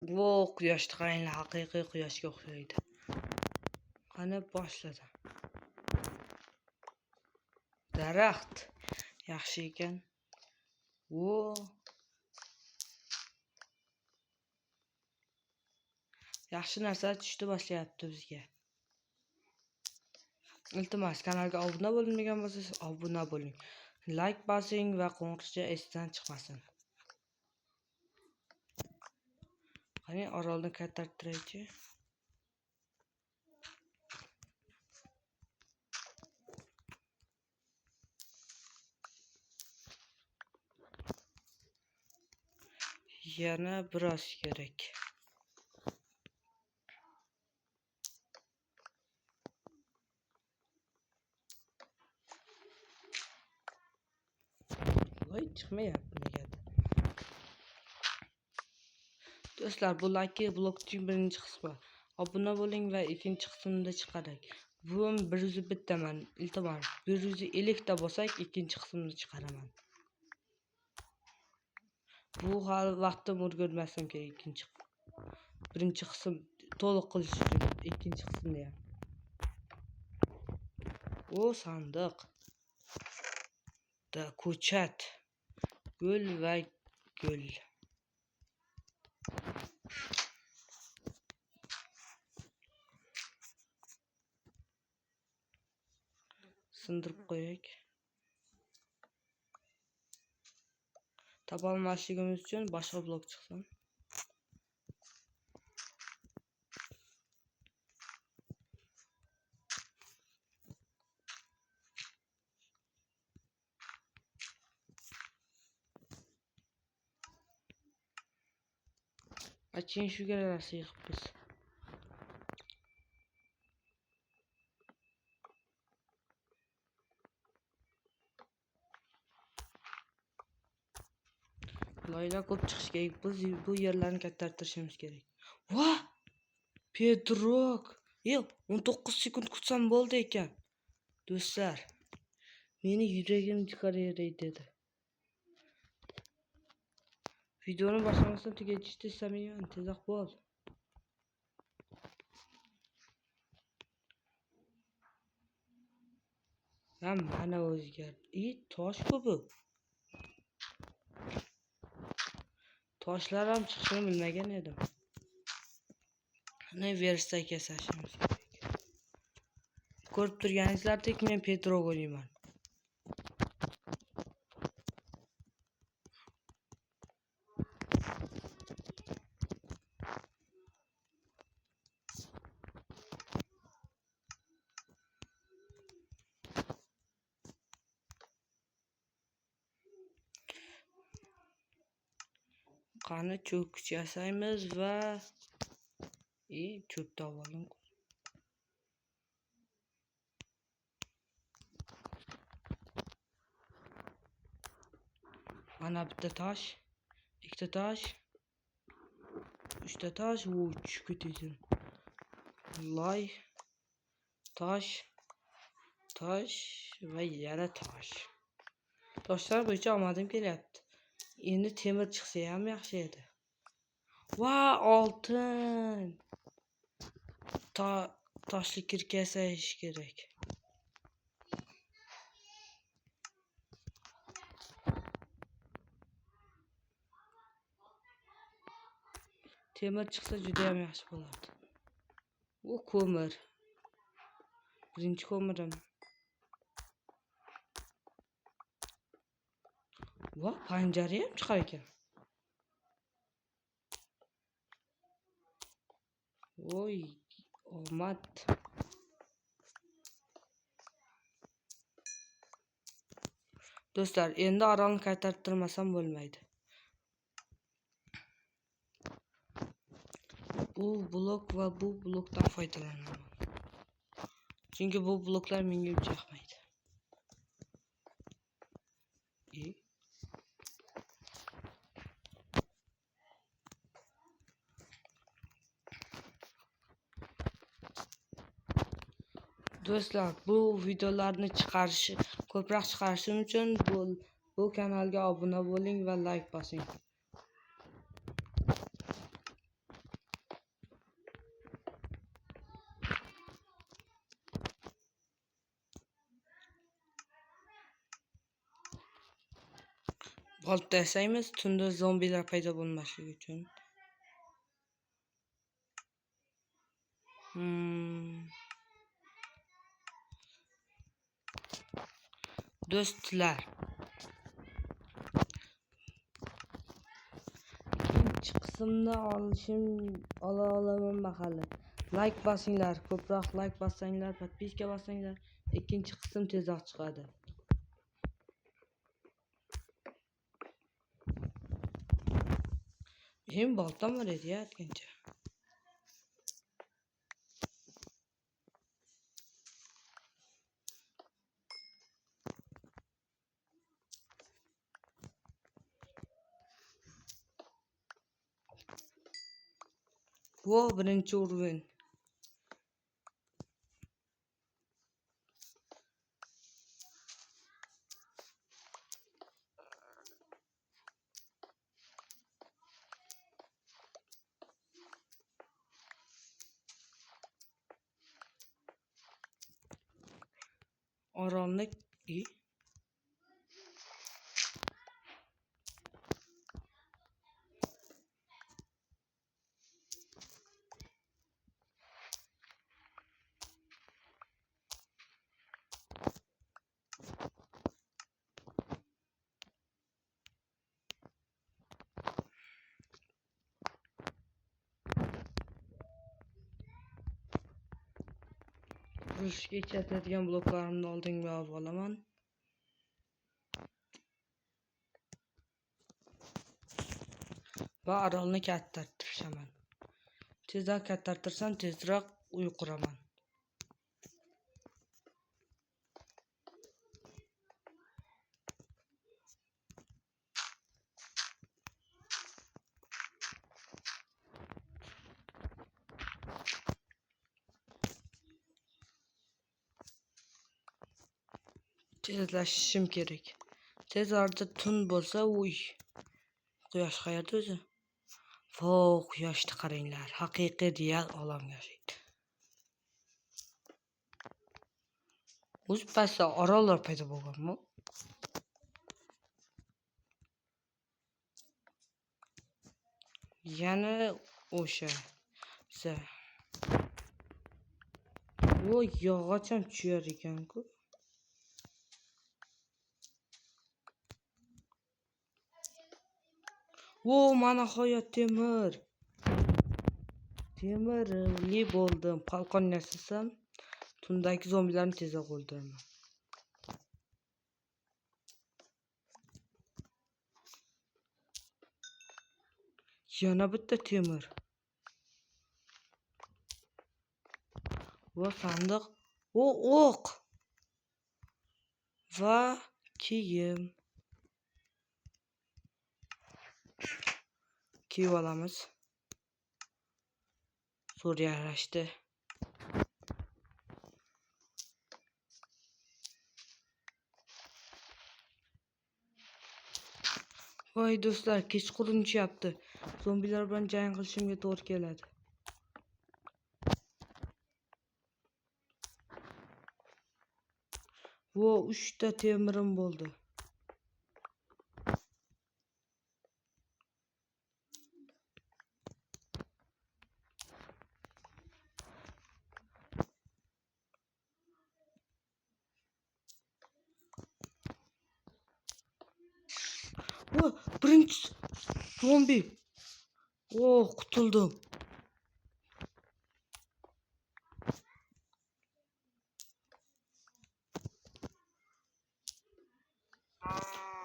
Bu quyoshni qaranglar, haqiqiy quyoshga o'xshaydi. Qani boshladi. Daraxt yaxshi ekan. O yaxshi narsalar tushdi boshlayapti bizga. Iltimos, kanalga obuna bo'lmagan bo'lsangiz, obuna bo'ling. Like bosing va qo'ng'iroqcha esdan chiqmasin. Qani orolni kattartiraychi. Yana biroz kerak. Voy, chiqmayapti negadir. Do'stlar, bu Lucky Blockning birinchi qismi. Obuna bo'ling va ikkinchi qismida chiqarak. Bu 101 taman, iltimos. 150 ta bo'lsak, ikkinchi qismini chiqaraman. Bu hali vaqtim ulgurmasam kerak ikkinchi. Birinchi qism to'liq qilish uchun ikkinchi qismni ham. O sandiq. Da ko'chat. Gul va gul. Sindirib qo'yaylik. Topolmasligimiz uchun boshqa blok chiqsin. Achiyin shu narsa yig'ibmiz. Loylar ko'p chiqishi kerak. Biz bu yerlarni kattartirishimiz kerak. Va! Pedrok! Yo'q, 19 sekund kutsam bo'ldi ekan. Do'stlar, meni yuragim chiqaveray dedi. Videoni boshlamasdan tugatishni istamayman. Tezroq bo'l. Ha, mana o'zgardi. Tosh ko'p. Toshlar ham chiqishini bilmagan edim. Uni versta yasashimiz kerak. Ko'rib turganingizdek men Pedro o'ynayman. Qani cho'kich yasaymiz va cho'p topib oldim. Mana bitta tosh, ikkita tosh, uchta tosh, tushib ketaysin. Loy, tosh, tosh va yana tosh. Toshlar bo'yicha omadim kelyapti. Endi temir chiqsa ham yaxshi edi. Va oltin. Toshli kirka yasash kerak. Temir chiqsa juda ham yaxshi bo'lardi. U ko'mir. Birinchi ko'mirim. Va panjara ham chiqar ekan. Voy, omad. Do'stlar, endi orolni qaytarib turmasam bo'lmaydi. Bu blok va bu blokdan foydalanaman. Chunki bu bloklar menga uncha yoqmaydi. Do'stlar, bu videolarni chiqarish, ko'proq chiqarishim uchun bu kanalga obuna bo'ling va like bosing. Bolta yasaymiz, tunda zombilar paydo bo'lmasligi uchun. Do'stlar, ikkinchi qismni ola olaman mahali. Like bosinglar, ko'proq like bossanglar, podpiska bossanglar, ikkinchi qism tezroq chiqadi. Benim baltam var edi ya aytgancha. Bu birinchi уровень. Orolni Urushga ishlatadigan bloklarimni oldinga olib olaman. Va orolni kattartirishaman. Tezroq kattartirsam, tezroq uy quraman. Tezlashishim kerak. Tez orada tun bo'lsa, uy. Quyosh qayerda o'zi? Vo, quyoshni qaranglar. Haqiqiy real olamga o'xshaydi. O'zi pastda orollar paydo bo'lganmi? Yana o'sha. O yog'och ham tushar ekan-ku. O, mana nihoyat temir. Temirli bo'ldim. Qalqon yasasam, tundagi zombilarni tezroq o'ldiraman. Yana bitta temir. Va sandiq. O, o'q. Va kiyim. Kiyib olamiz. Zo'r yarashdi. Voy do'stlar, kechqurun tushyapti. Zombilar bilan jang qilishimga to'g'ri keladi. Vo, 3 ta temirim bo'ldi. O, birinchi zombi. Oh, qutuldim.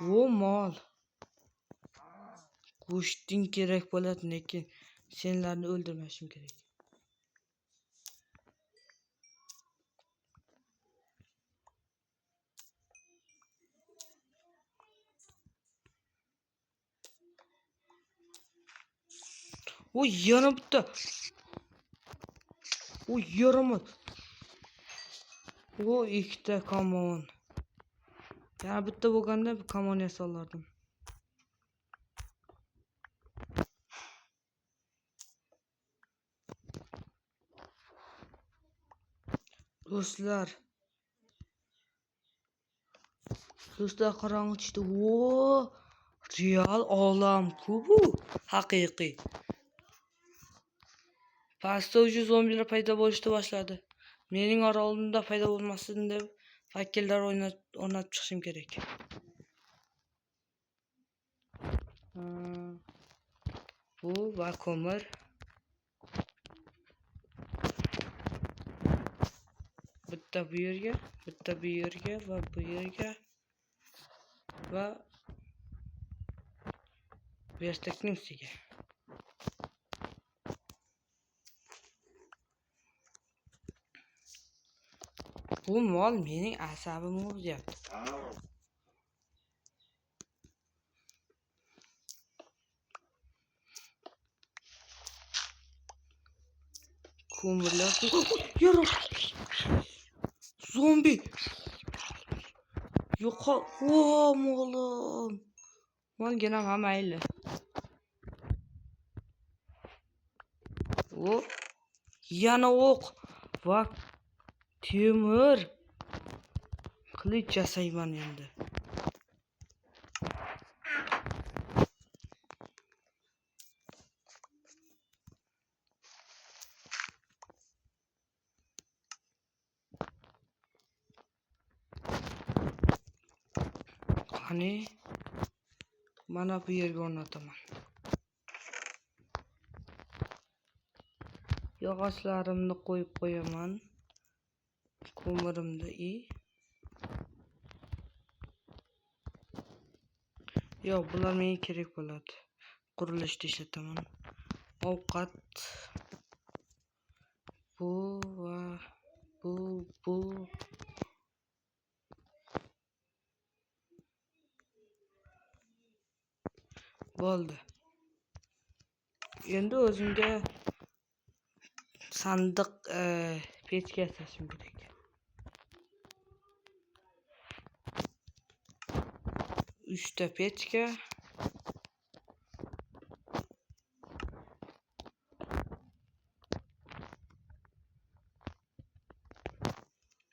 O, mol. Go'shting kerak bo'ladi, lekin senlarni o'ldirmashim kerak. O, yana bitta. O, yaramaz. O, ikkita kamon. Yana bitta bo'lganda kamon yasolardim. Do'stlar. Do'stlar, qorong'i tushdi. O, Real olam-ku bu, haqiqiy. Pastda уже zombilar paydo bo'lishni boshladi. Mening orolimda paydo bo'lmasin deb fakellar o'rnatib chiqishim kerak. Bu va ko'mir. Bitta bu yerga, bitta bu yerga va bu yerga va vertakning ustiga. Bu mol mening asabimni buzyapti. Ko'mirlar. Yo'q. Zombi. Yo'qol. O, molim. Molgina ham mayli. O. Yana o'q va temir qilich yasayman endi. Qani, mana bu yerga o'rnataman. Yog'ochlarimni qo'yib qo'yaman. Ko'mirimni i. Yo'q, bular menga kerak bo'ladi. Qurilishda ishlataman. Ovqat. Bu va bu, bu. Bo'ldi. Endi o'zimga sandiq, pechka yasashim kerak. 3 ta pechka.